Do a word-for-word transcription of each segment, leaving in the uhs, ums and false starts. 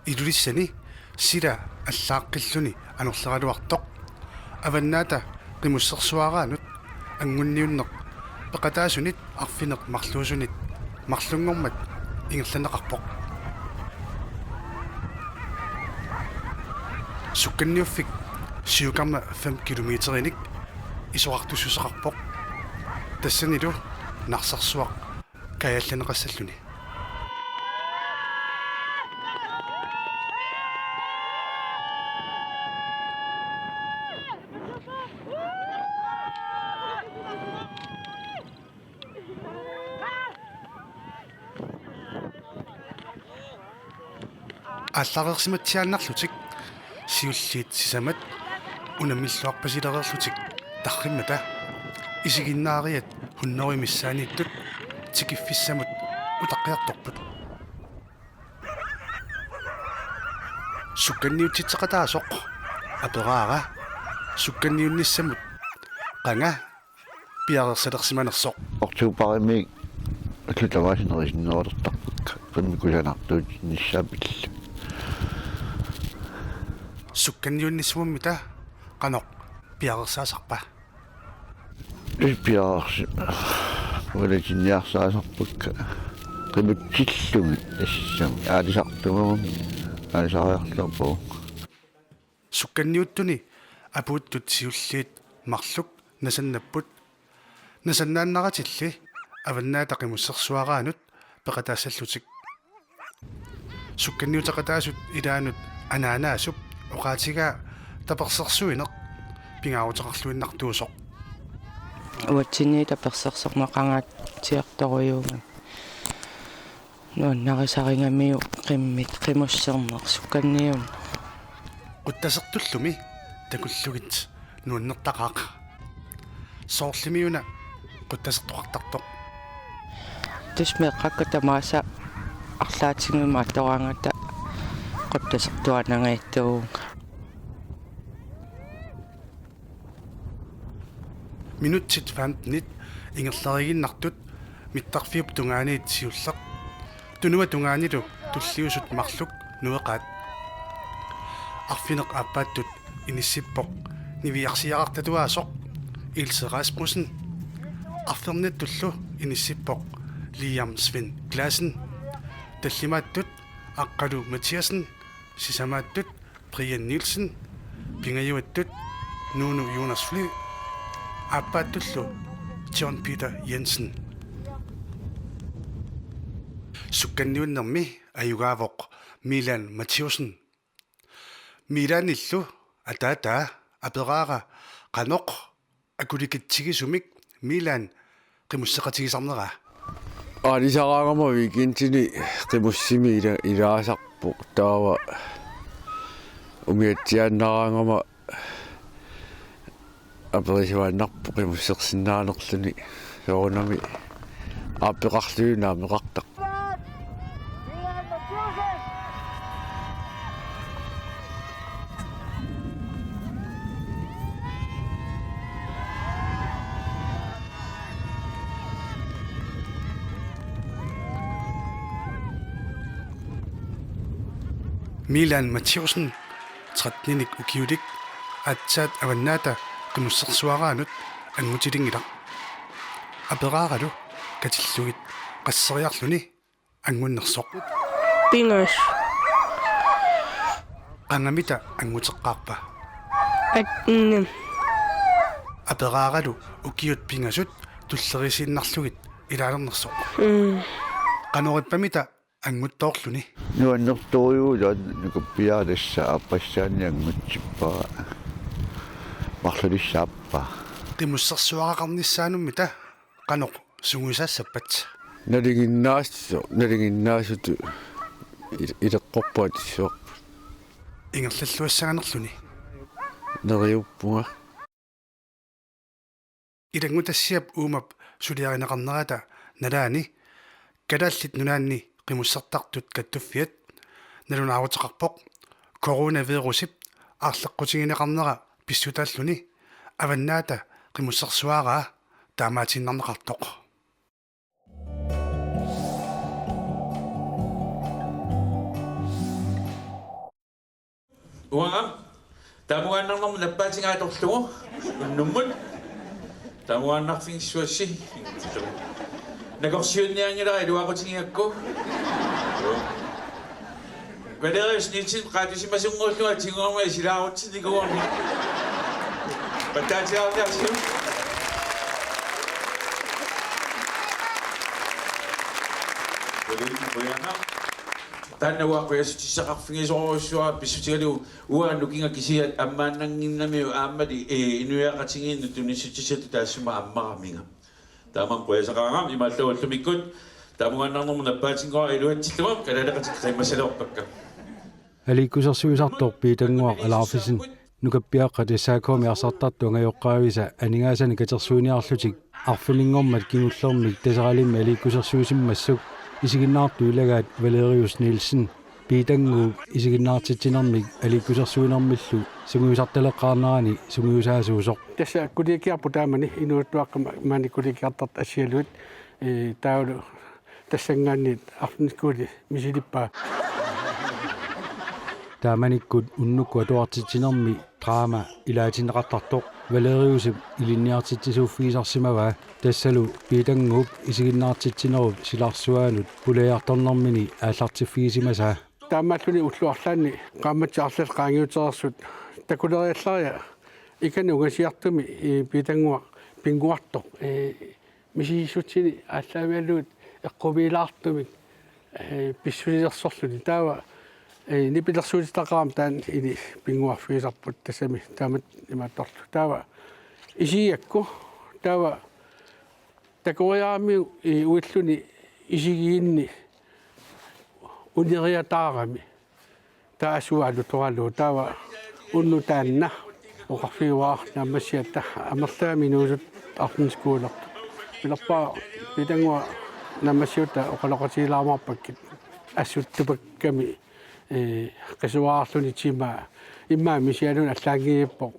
Ilulissani sila allaaqqilluni anorleraluartoq Avannaata Qimussersuaraanut anngunniunneq peqataasunit arfineq-marluusunit marlunngormat ingerlanneqarpoq. Sukkanniuffik syv komma fem kilometerinik isorartussuseqarpoq. Tassanilu Narsarsuaq kaajallanneqassalluni. Aallareersimatsiaannarlutik siulliit sisamat unammilluarpasilereerlutik tarrimmata isiginnaariat hunnorujut missaanniittut tikiffissamut utaqqiartorput. Sukkanniutsitseqataasoq aperaara sukkanniunnissamut qanga piareersalersimanersoq. Oktobarimi ullut tamaasa nerisinnerulertarpakka qimmit kusanartuutinnissaat pillugu. Sukkanniunnissagummita qanoq piareersaasarpa? Piareersi-, ualatinniarsaasarpakka qimutsillugit tassami aalisartumagami aalisariartorpugut. Sukkanniuttuni apuuttut siulliit marluk nasannapput. Nasannaannaratilli Avannaata Qimussersuaraanut peqataassallutik. Sukkanniuteqataasut ilaannut anaanaasup oqaatigaa tapersersuineq pingaaruteqarluinnartuusoq. Uatsinnit tapersersorneqangaatsiartorujuugami. Nuannarisarigamiuk qimmit qimusserneq sukkanniunneq. Quttasertullumi takullugit nuannertaqaaq. Soorlumi una quttasertoqartartoq. Tassa meeqqakka tamaasa arlaatigut imaattoraangata quttasertuaannangajattuvunga. Minutsit femtenit ingerlariiginnartut mittarfiup tungaaniit siulleq. Tunuata tungaanilu tulliusut marluk nueqaat. Arfineq-aappaattut inissippoq niviarsiarartatuaasoq Ilse Rasmussen. Arfernattullu inissippoq Liam Svend Clausen. Tallimaattut Aqqalu Mathiassen. Sisamaattut Brian Nielsen, pingajuattut Nuunu Jonas Fly, aappaattullu John Peter Jensen. Sukkanniunnermi ajugaavoq Milan Mathiussen. Milanillu ataataa aperaara qanoq akulikitsigisumik Milan qimusseqatigisarneraa. Aalisaraangama weekendini qimussimi ila-, ilaasarpoq, taava umiatsiaannaraangama aperisimaannarpoq qimussersinnaanerluni, soorunami aappeqarluni naammeqartarpoq. Milan Mathiussen, tretteninik ukiulik, aatsaat Avannaata Qimussersuaraanut anngutilinngilaq. Aperaaralu katillugit qasseriarluni anngunnersoq. Pingasut. Qangamita annguteqqaarpa? Attenit. Aperaaralu ukiut pingasut tulleriiinnarlugit ilaalernersoq. Mm. Qanorippamita annguttoorluni? Nuannertorujuuvoq, nukappiaraq tassa aappassaanni anngutsippara. Marlulissaappa. Qimussersuaqarnissaanumita qanoq sungiusaassappat? Nalinginnaas-, nalinginnaasutut il-, ileqqorpunga tassuarput. Ingerlalluassanganerluni. Neriuppunga. Ilanngutassiap uumap suliarineqarnerata nalaani Kalaallit Nunaanni Qimussertartut Kattuffiat nalunaaruteqarpoq coronavirusip aarleqqutigineqarnera pissutaalluni Avannaata Qimussersuaraa taamaatiinnarneqartoq. Uanga taamugaannarnermut nappaatiga atorlugu unnummut. Taamugaannarfigissuassi. Nakorsiunnianngilara iluaqutigigakku. Valerius Nielsen qaatisimasunngorlunga tiguama isilaarutsinnikuugami. Pattaatiaarniarsiuk. Valerius, qujanaq. Taanna uanga qujassutsissaqarfigisorujussuara pissutigalugu uanga nukinga kisiat ammaannannginnamiuk aammali, ee, inuiaqatigiinnut tunissutissatut taassuma ammaraminga. Taamaammat qujasaqaanga imaallaat ullumikkut taamugaannarnermut nappaatinngorlugu iluatsillugu kalaaleqatikka qiimmassaleorpakka. Aliikkusersuisartoq Piitannguaq Alaarfisen nukappiaqqat S A K-mi arsartartut angajoqqaavisa aningaasanik katersuiniarlutik arfininngormat kingullermik Taseralimmi aliikkusersuisimmassuk isiginnaartut ilagaat Valerius Nielsen Piitannguup isiginnaartitsinermik aliikkusersuinermillu sungiusartaleqqaarnerani sungiusaasuusoq. Tassa kollegiarput taamani inuusuttuaqqat maani kollegiartartut assigalugit, ee, taavalu tassanngaanniit aftenskole misilippaa. Taamanikkut unnukkut atuartitsinermi drama ilaatinneqartartoq Valeriusip ilinniartitsisuuffigisarsimavaa tassalu Piitannguup isiginnaartitsinerup silarsuaanut pulajartornermini aallartiffigisimasaa. Taamaalluni ullut arlaanni qaammatit arlallit qaangiutereersut takuleriallaria ikani ungasiartumi, ee, Piitannguaq pinnguartoq, ee, misissutsini aallaavigalugit eqqumiilaartumik, ee, pissusilersorluni. Taava, ee, nipilersuutitaqarami taanna ini pinnguarfigisarput tassami taamatut imaattorlu. Taava isigigakku, taava takoriaramiuk, ee, uilluni isigiinni uneriataarami. Taava assut alutoralugu taava unnuk taanna oqarfigaara naammassigatta amerlagami inuusuttut aftenskolertut. Pilerpara Piitannguaq naammassigatta oqaloqatigilaarmaarpakkit assut tupakkami, ee, qisuaarluni timaa immaqa misigaluni allaanngivippoq.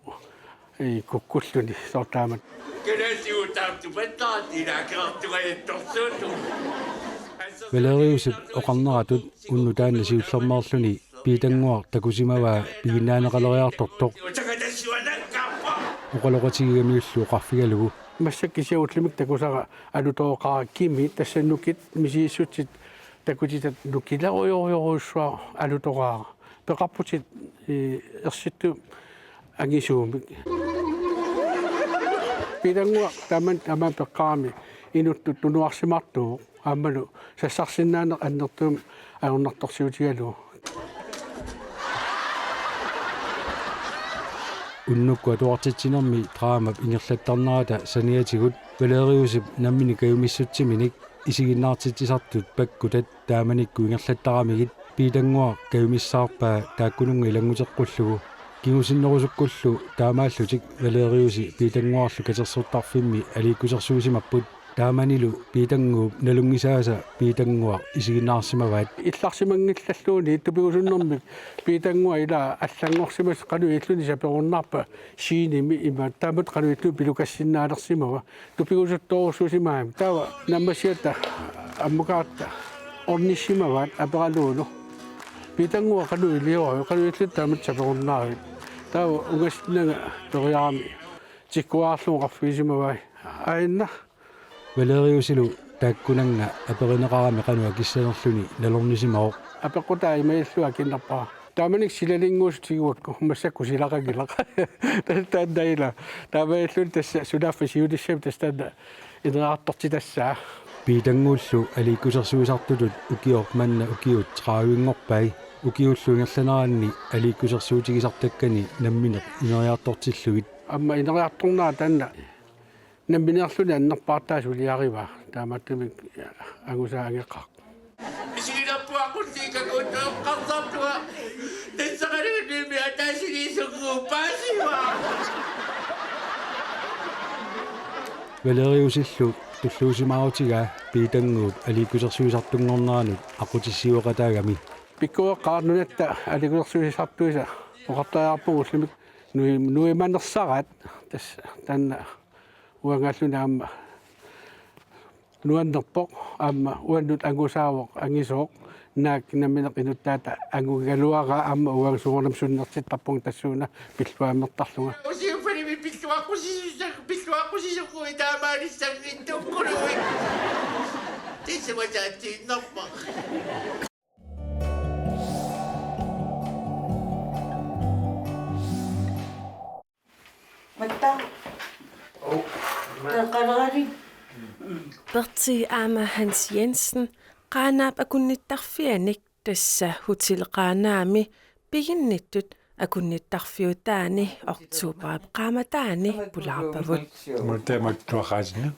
Ee, kukkulluni soorlu taamatut. Kalaallit taartupattaat ilaakerartugajattorsuutu. Valeriusip oqarneratut unnuk taanna siullermeerluni Piitannguaq takusimavaa piginnaaneqaleriartortoq. Oqaloqatigigamiullu oqarfigalugu. Massakkut kisianni ullumikkut takusara alutoraqaara kimi tassa nukit misissutsitut takutitat nukilerujorujorujussuaq alutoraara. Peqarputit, ee, ersittumik angisuumik. Piitannguaq taman taman peqqaarami inuttut tunuarsimaartuuvoq aammalu sassarsinnaaneq annertuumik ajornartorsiutigalugu. Unnukkut atuartitsinermi dramap ingerlattarnerata saniatigut Valeriusip nammineq kajumissutsiminik isiginnaartitsisartut pakkutat taamanikkut ingerlattaramigit Piitannguaq kajumissaarpaa taakkununnga ilannguteqqullugu. Kingusinnerusukkullu taamaallutik Valeriusi Piitannguarlu katersortarfimmi aliikkusersuisimapput. Taamanilu Piitannguup nalunngisaasa Piitannguaq isiginnaarsimavaat. Illarsimanngillalluunniit tupigusunnermik Piitannguaq ilaa allanngorsimasoq qanoq illuni saperunnaarpa scenemi ima taamatut qanoq illuni pilukassinnaalersimava. Tupigusuttorujussuusimagami. Taava naammassigatta ammukaratta ornissimavaat aperalugulu: Piitannguaq, qanoq iliorava, qanoq ilillutit taamatut saperunnaarivit? Taava ungasinnanga toriarami tikkuarlugu oqarfigisimavai: Aajuna. Valeriusilu taakkunannga aperineqarami qanoq akissanerluni nalornisimavoq. Apeqqutaa imaallunga akiinnarpara: Taamanikkut silalinnguusut tigugakku, massakkut silaqanngilaq. Tassa taanna ila. Taamaalilluni tassa sunaaffa siunissami tassa taanna ineriartortitassaa. Piitannguullu aliikkusersuisartutut ukioq manna ukiut tredivinngorpai. Ukiullu ingerlaneranni aliikkusersuutigisartakkani nammineq ineriartortillugit. Aamma ineriartornera taanna nammineerluni annerpaartaa suliarivaa, taamaattumik angusaa angeqaaq. Isigilerpuaqqullii kakuuttoqqarsartua tassaqaluunniimmi ataasiinnguup paasivaa. Valeriusillu tulluusimaarutigaa Piitannguup aliikkusersuisartunngoreeranut aqqutissiueqataagami. Pikkoreqqaarnungatta aliikkusersuisartuisa oqartariaqarpugut ullumi nui-, nuimanersaraat tassa taanna uangaalluni aamma Nuannerpoq aamma uannut angusaavoq angisooq, naak nammineq inuttaata angugigaluaraa aamma uanga soorunami sunnertittarpunga tassuuna pilluammertarlunga. Usiuffanimi pilluaqqusissusa-, pilluaqqusisugut taamaalissanngittut kuluit. Tissuataatsiinnarpa. Matta. Takalari. Berti aamma Hans Jensen Qaanaap akunnittarfianik, tassa Hotel Qaanaami, piginnittut akunnittarfiutaani oktoberip qaammataani pulaarpavut. Matta mattuaqaasina.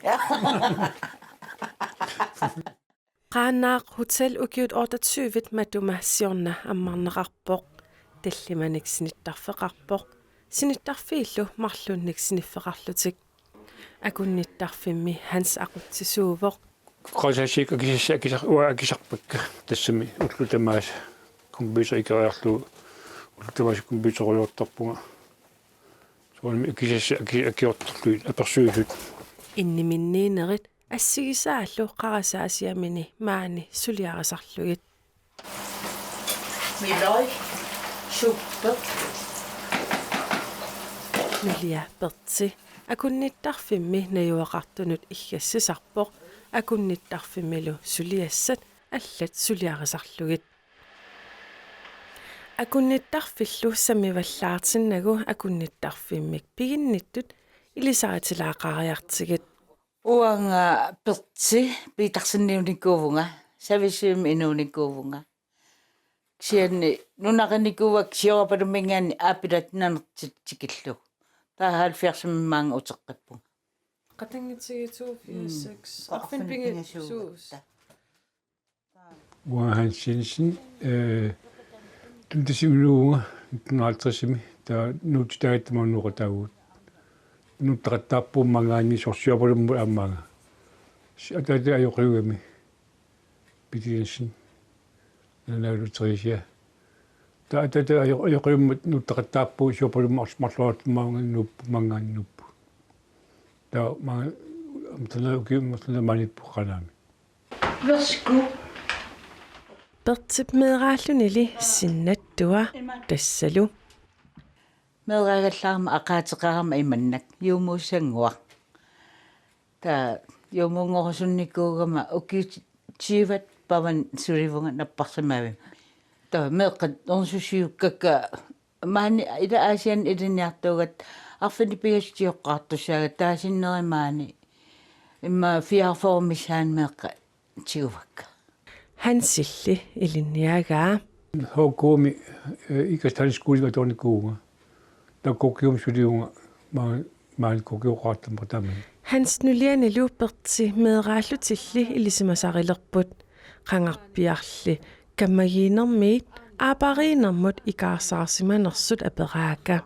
Qaanaaq Hotel ukiut otteogtyve matuma siorna ammarneqarpoq. Tallimanik sinittarfeqarpoq. Sinittarfiillu marlunnik siniffeqarlutik. Akunnittarfimmi Hans aqutsisuuvoq. Qasasik akisassi akisar-, uanga akisarpakka. Tassami ullut tamaasa computer ikeriarlugu ullut tamaasa computeriuartarpunga. Soorunami akisassi aki-, akiortarlugit apersuisut. Inniminniinerit assigisaallu qarasaasiamini maani suliarisarlugit. Middag. Suppe. Nulia Berti akunnittarfimmi najugaqartunut iggassisarpoq akunnittarfimmilu suliassat allat suliarisarlugit. Akunnittarfillu sammivallaartinnagu akunnittarfimmik piginnittut ilisaritilaaqaariartigit. Uanga Berti Petersenniunikuuvunga, Savissivimmi inuunikuuvunga. Kisianni nunarinikuuakka Siorapalumminngaanniit Aapilat Nanertit tikillugu. Taava halvfjerdsimi maanga uteqqippunga. Qatanngutigiit toogfirs, mm, seks. Arfineq-pingajuat. Arfineq-pingajuat. Uanga Hans Jensen, øh, Tuntasimi inuuvunga nitten halvtredsimi, taava Nuutsitaagatta nuuqataavugut. Nuuttaqattaarpugut maanngaanniit soorlu Siorapalummi aamma maanga. Si-, ataata ajoqiugami. Peter Jensen. Nanalu Theresia. Taava ataata ajo-, ajoqiummat nuuttaqattaarpugut Siorapalummi ars-, marluartummaavunga nuup-, maanngaanniit nuupput. Taava maanga aamma taanna ukiut marluk maaniippugut Qaanaami. Værsgo. Bertip meeraallunili sinnattua tassalu. Meeraagallaarama aqaateqarama imannak juumuussannguaq. Taava juumuunngorusunnikuugama ukiut tyvet pavan sulivunga napparsimavimmi. Taava meeqqat ornsusiukkakka maani ila Aasianni ilinniartuugatta arfineq-pingasut sioqqaartussaagat taava sinneri maani immaqa fireogfyrre missaani meeqqat tiguvakka. Hansilli ilinniagaa. H K-mi, øh, Ikast Handelsskole atuarnikuuvunga. Taava K G H-mi sulivunga. Maa-, maani K G H-qartarpunga taamani. Hans nulianilu Berti meeraallutilli ilisimasarilerput. Qangarpiarli kammagiinermiit aappariinnermut ikaarsaarsimanersut aperaakka.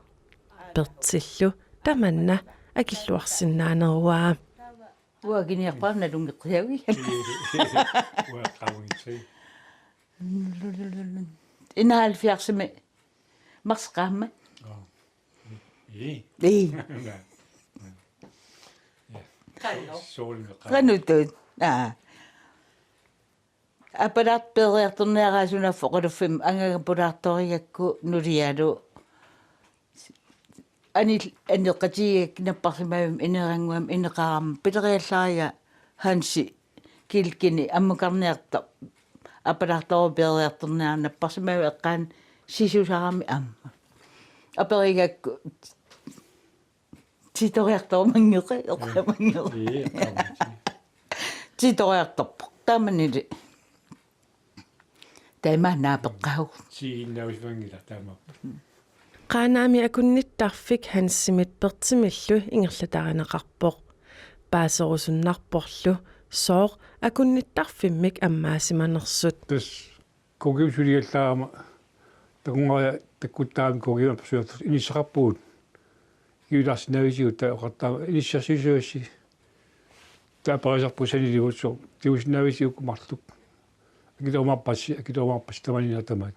Bertillu tamanna akilluarsinnaaneruaa. Uanga akiniarpara nalunngeqqiavi. Uanga qaavangitsi. Enoghalvfjerdsimi mars qaammat. Ii. Ii. Soorunami qaammat. Qanoq tuut. Aa. Apalaartoq peeriartorniaraa sunaaffa oqaluffimmi angagapulaartorigakku nulialu. Anil-, aneqatigigakkit napparsimavimmi inerannguamik ineqarama pileriallariga Hansi Kielkini ammukarniartoq apalaartoq peeriartorniarami napparsimavimmi eqqaani sisusarami aamma. Aperigakku titoriartormanngeqi, eqqaamanngeqi. Ii, eqqaamanngeqi. Titoriartorpoq. Taamanili. Taama naapeqqaaruk. Tiinnausimanngilaq taama. Qaanaami akunnittarfik Hansimit Bertimillu ingerlatarineqarpoq. Paaserusunnarporlu sooq akunnittarfimmik ammaasimanersut. Tassa K G H-mi suliallaarama takunngaria takkuttaarami K G H-mi apersuisartut inissaqarpugut. Ikiuilaarsinnaavisigut taava oqartarama inissersuisuassi. Taava aperisarput sanilivut sooq tigusinnaavisi uku marluk. Akitorumaarpassi, akitorumaarpassi tamani tamaat.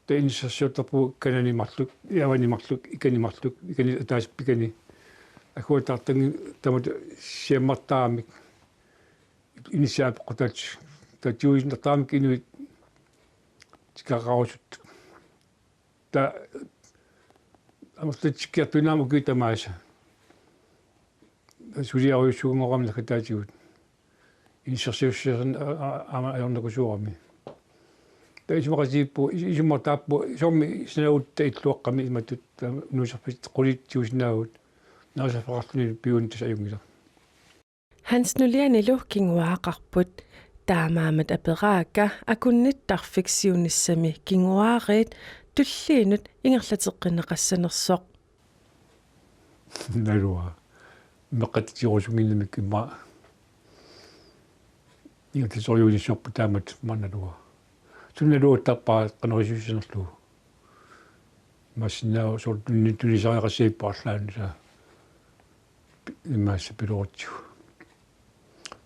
Taava inissersiortarpugut kanani marluk, avani marluk, ikani marluk, ikani ataaseq pikani. Agguataartanngimmat taamatut siammartaaramik. Inissaa apeqqutaat tatiuinertaramik inuit tikaqarusut. Ta amerlatsikkiartuinnarami ukiut tamaasa. Suliarujussuunngorami naggataatigut. Inissarsiussiorn aama ajornakusoorami. Ta isumaqatigiippugut, isumaqataappugut, soormi sanavugut illuaqqami imatut, ta nuuserfit qulit tigusinnaavugut. Nerisaffeqarluni piunik tassa ajunngilaq. Hans Nulianilu kinguaaqarput. Taamaammat aperaakka akunnittarfik siunissami kinguaariit tulliinut ingerlateqqinneqassanersoq. Naluara. Meqqat tigusunnginnamik immaqa ingerlasorujuunissorput taamatut immaqa naluara. Suna naluattarpara qanoq iliussanerlugu. Massinnaavoq soorlu tunni-, tunniussariaqassagippoq arlaannik, immaqa pilorutsigu.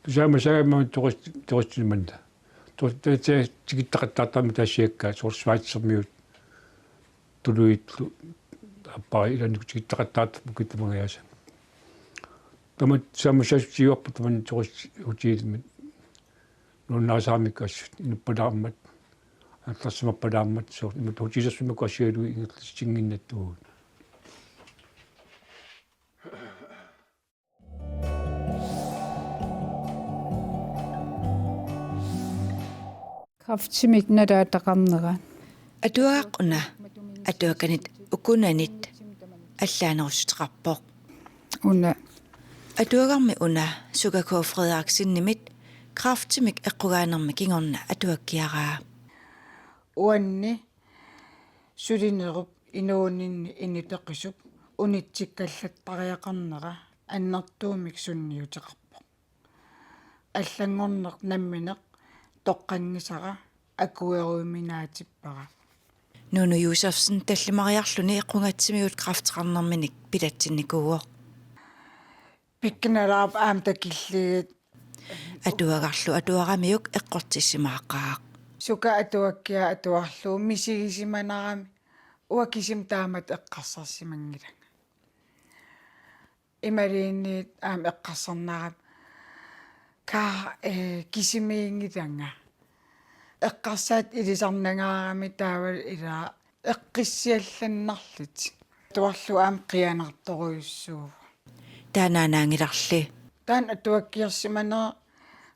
Tusaamasagama turist-, turistinut manna. Turist-, ta-, ta-, tikittaqattaartarami taassiakkaat soorlu Schweizermiut tuluillu aappara ilaannikkut tikittaqattaartarput ukioq tamangajaasa. Tamat tusaamasaassutigivarput tamanna turisthotelimut. Nuannarisaramikku assut inuppalaarmat, angerlarsimappalaarmat, soorlu imatut hotelersimakkut assigalugit ingerlatsinnginnatsigu. Kræftimik nalaataqarnera. Atuagaq una atuakkanit ukunanit allaanerussuteqarpoq. Una. Atuagarmi una Suka K. Frederiksenimit kræftimik eqqugaanermi kingorna atuakkiaraa. Uanni sulinerup inuuninni initoqisup unitsikkallattariaqarnera annertuumik sunniuteqarpoq. Allanngorneq nammineq toqqanngisara akueruminaatippara. Nuunu Josefsen tallimariarluni qungatsimigut kræfteqarnerminik pilatsinnikuuvoq. Pikkunalaarpoq aamma takillugit. Atuagarlu atuaramiuk eqqortissimaaqaaq. Suka atuakkiaa atuarlugu misigisimanarami uanga kisimi taamatut eqqarsarsimanngilanga. Imaluunniit aamma eqqarsarnarami. Ka, eh, kisimiinngilanga. Eqqarsaat ilisarnangaarami taavalu ilaa eqqissiallannarlutik. Atuarlugu aamma qianartorujussuuvoq. Taanaanaanngilarli. Taanna atuakkiarsimanera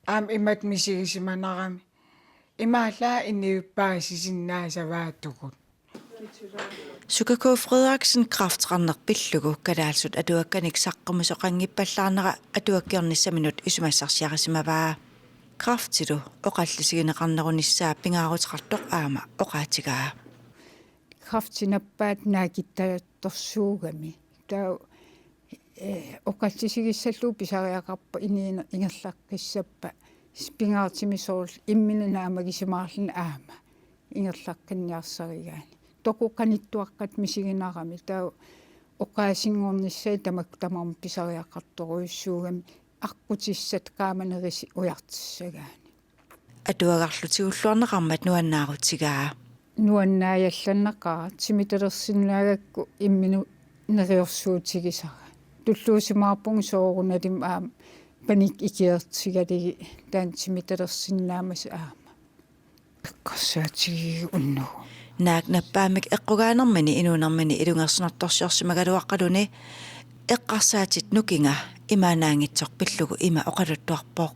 aamma imatut misigisimanarami. Imaallaat inuit paasisinnaasavaatigut. Suka K. Frederiksen kræfteqarneq pillugu kalaallisut atuakkanik saqqummisoqanngippallaarnera atuakkiornissaminut isumassarsiarisimavaa. Kræftilu oqallisigineqarnerunissaa pingaaruteqartoq aamma oqaatigaa. Kræfti nappaat naakittartorsuugami. Taava, eh, oqallisigissallugu pisariaqarpoq inuuneq ingerlaqqissappat. Pingaartumik soorlu imminut naammagisimaarluni aamma ingerlaqqinniarsarigaanni. Toqoqanittuaqqat misiginarami taava oqaasinngornissaat tamakku tamarmik pisariaqartorujussuugami aqqutissat qaamanerisi ujartussagaanni. Atuagarlu tigulluarneqarmat nuannaarutigaa. Nuannaajallannaqaaq timitalersinnaagakku imminut neriorsuutigisara. Tulluusimaarpunga soorunalimi aamma panik ikiortigalugit taanna timitalersinnaammassuk aamma. Eqqarsaatigiuk unnugu. Naak nappaammik eqqugaanermini inuunermini ilungersunartorsiorsimagaluaqqaluni eqqarsaatit nukinga imaannaanngitsoq pillugu ima oqaluttuarpoq.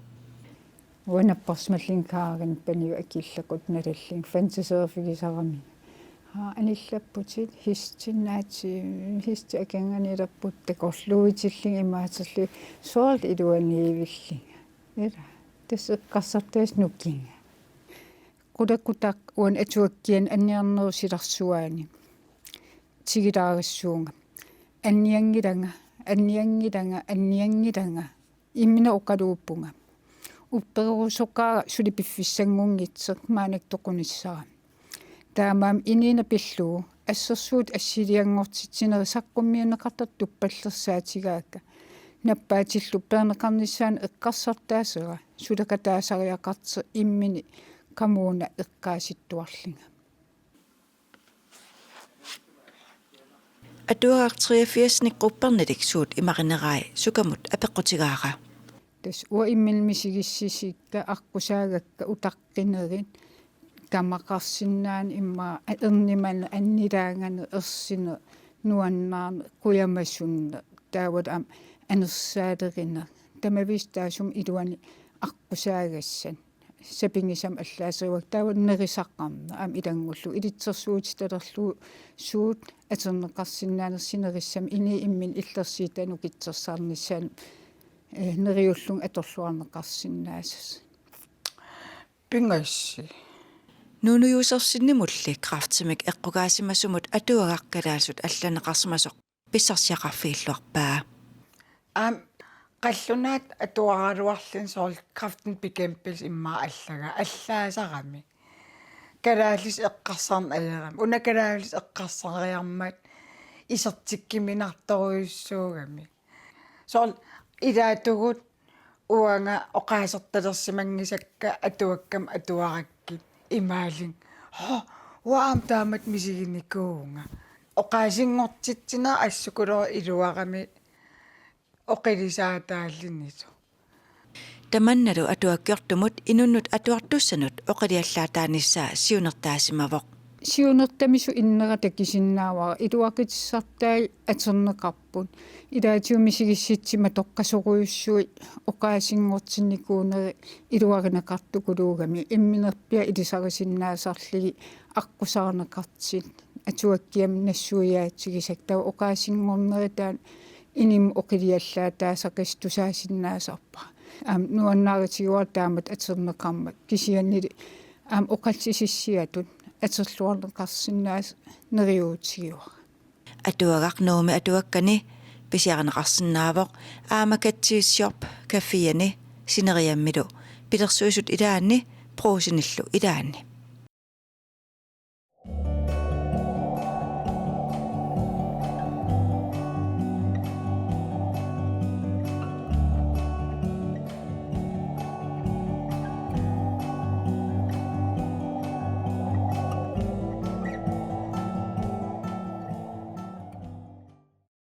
Uanga napparsimallunga Karin paniga akillaqutaq nalallunga fantaseerfigisarami. Aa, anillapputit, hestinnaati, hesti akanganiilerput takorluuitillunga imaatillunga soorlu iluaniivillunga. Ila, tassa eqqarsartaaseq nukinga. Qulakutaq uani atuakkiani anniarnerup silarsuaani. Tigulaarissuunga. Annianngilanga, annianngilanga, annianngilanga. Imminut oqaluuppunga. Uppererusoqaara suli piffissanngunngitsoq maannakkut toqunissara. Taamaammat inuuneq pillugu assersuut assilianngortitsinerit saqqummiunneqartartut tuppallersaatigaakka. Nappaatillu peerneqarnissaanut eqqarsartaasera suleqataasariaqartoq imminut qamuuna eqqaasittuarlunga. Atuagaq treogfirsnik quppernilik suut imarinerai Sukamut apeqqutigaara. Tassa uanga imminut misigissisikka aqqusaagakka utaqqinerit, kamaqarsinnaaneq immaqa ernimaneq, annilaanganeq, ersineq, nuannaarneq, qujamasunneq, taavalu aamma anersaalerineq. Tamarmik taassuma iluani aqqusaagassat sapinngisamik allaaserivakkit, taavalu nerisaqarneq aamma ilanngullugu, ilitsersuutitalerlugu suut atorneqarsinnaanersut nerissamik, inuit imminnut illersuitai nukittorsarnissaannut, eh, neriullunga atorluarneqarsinnaassasoq. Pingassi. Nuunu Josefsenimulli kræftimik eqqugaasimasumut atuagaq kalaallisut allanneqarsimasoq pissarsiaqarfigilluarpaa. Aamma qallunaatut atuaraluarluni, soorlu Kræftens Bekæmpelse immaqa allagaa allaasarami. Kalaallisut eqqarsarneq ajorami. Una kalaallisut eqqarsariarmat isertikkuminartorujussuugami. Soorlu ilaatigut uanga oqaasertalersimanngisakka atuakkamik atuarakkit imaallunga: "Hoo, uanga aamma taamatut misiginikuuvunga." Oqaasinngortitsineq assukulooq iluarami oqilisaataallunilu. Tamannalu atuakkiortumut inunnut atuartussanut oqiliallaataanissaa siunertaasimavoq. Siunertamisut innera takusinnaavara, iluaqutissartai atorneqarput. Ilaatigut misigissutsit matoqqasorujussuit oqaasinngortinnikuunerit iluarineqartukuluugamik, imminerpiaq ilisarisinnaasarlugit aqqusaarneqartut, atuakkiamik nassuiaatigisakka, taava oqaasinngornerit taanna inimut oqiliallaataasaqissutissaassinnaasarpara. Aamma nuannaarutigaara taamatut atorneqarmat, kisiannili aamma oqallisissiatut atorluarneqarsinnaasoq neriuutigaara. Atuagaq Nuummi atuakkani pisiarineqarsinnaavoq aamma Kattiussiorp Caféani sineriammilu pilersuisut ilaanni Brugsenillu ilaanni.